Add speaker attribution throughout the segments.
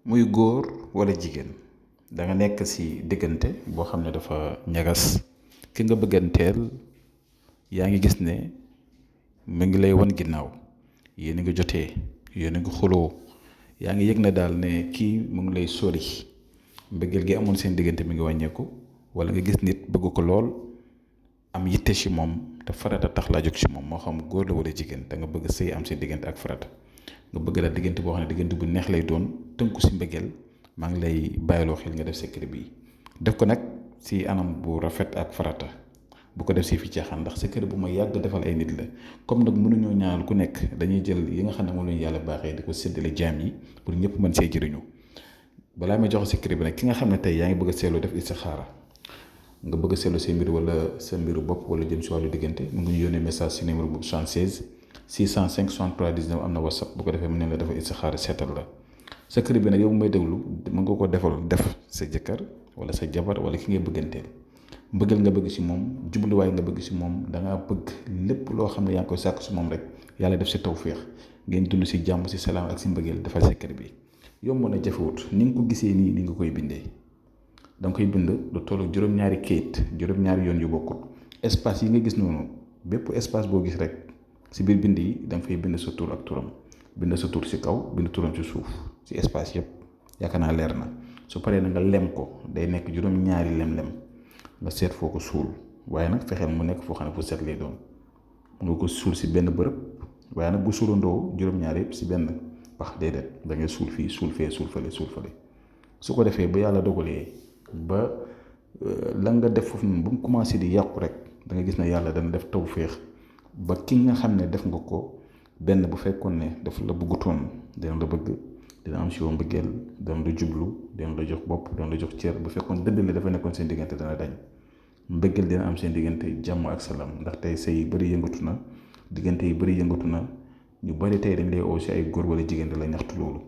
Speaker 1: muy góor wala jigéen da nga nekk ci diggante boo xam ne dafa ñagas ki nga bëgganteel yaa ngi gis ne mu ngi lay wan ginnaaw yéen a ngi jotee yéen a ngi xuloo yaa ngi yëg na daal ne kii mu ngi lay sori mbëggeel gi amoon seen diggante mi ngi wàññeeku wala nga gis nit bëgg ko lool am yitte ci moom te farata tax laa jóg ci moom moo xam góor la wala jigéen da nga bëgg sëy am seen diggante ak farata nga bëgg la diggante boo xam ne diggante bu neex lay doon tënku ci mbëggeel maa ngi lay bàyyiloo xel nga def secret bi def ko nag ci anam bu rafet ak farata bu ko def ci fi caaxaan ndax secret bu ma yàgg defal ay nit la comme nag mënuñoo ñaanal ku nekk dañuy jël yi nga xam ne moom la ñu yàlla baaxee di ko séddale jaam yi pour ñëpp mën see jëriñu balaa may joxe secret bi nag ki nga xam ne tey yaa ngi bëgg a seetlu def istixaara nga bëgg a seetlu say mbir wala sa mbiru bopp wala jëm si wàllu diggante mu ngi ñu yónnee message si numéro boobu 76 605 63 19 am na whatsapp bu ko defee mu ne la dafa istixaara seetal la secret bi nag yow may déglu mën nga ko def sa jëkkër wala sa jabar wala ki ngay bëgganteel mbëggal nga bëgg si moom jubluwaay nga bëgg si moom da ngaa bëgg lépp loo xam ne yaa ngi koy sàkk si moom rek yàlla def si tawféex ngeen dund si jàmm si salaam ak si mbëggeel defal secret bi yomb na jafewut ni nga ko gisee nii ni nga koy bindee da nga koy bind lu toll juróom-ñaari kayit juróom-ñaari yoon yu bokkut espace yi nga gis noonu bépp espace boo gis rek si biir bind yi da nga fay bind sa tur ak turam bind sa tur si kaw bind turam si suuf si espace yëpp yaakaar naa leer na su paree na nga lem ko day nekk juróom-ñaari lem-lem nga seet foo ko suul waaye nag fexeel mu nekk foo xam ne fu set lay doon nga ko suul si benn bërëb waaye nag bu suulandoo juróom-ñaari yëpp si benn pax déedéet da ngay suul fii suul fee suul fële suul fële su ko defee ba yàlla dogalee ba la nga def foofu noonu ba mu commencé di yàqu rek da nga gis ne yàlla dana def tawféex ba ki nga xam ne def nga ko benn bu fekkoon ne daf la bëggutoon dina la bëgg dina am si yow mbëggeel dana la jublu dina la jox bopp dina la jox cër bu fekkoon dëdd la dafa nekkoon seen diggante dana dañ mbëggeel dina am seen diggante jàmm ak salaam ndax tey sëy yi bëri yëngatu na diggante yi bëri yëngatu na ñu bëri tey dañ lay oo si ay góor wala jigéen da lay ñaxtu loolu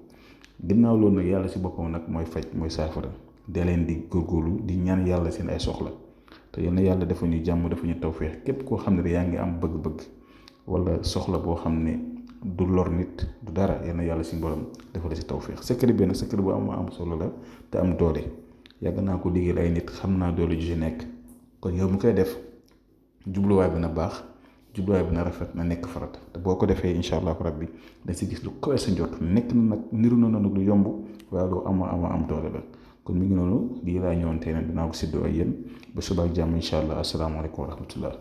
Speaker 1: ginnaaw loolu nag yàlla si boppam nag mooy faj mooy saafara dee leen di góorgóorlu di ñaan yàlla seen ay soxla te yal na yàlla dafa ñu jàmm dafa ñu tawféex képp koo xam ne yaa ngi am bëgg-bëgg wala soxla boo xam ne du lor nit du dara yal na yàlla si borom dafa la si tawféex secret bi nag secret bu am solo la te am doole yàgg naa ko liggéeyal ay nit xam naa doole ju si nekk kon yow mi koy def jubluwaay bi na baax jubluwaay bi na rafet na nekk farata te boo ko defee incha allahu rabbi dañ si gis lu kawe sa njot nekk na nag niru na nag lu yomb waaye lu am doole la kon mi ngi noonu lii laa ñëwoon tey nag dinaa ko séddoo ak yéen ba suba ak jàmm incha allah asalaamaaleykum wa rahmatullah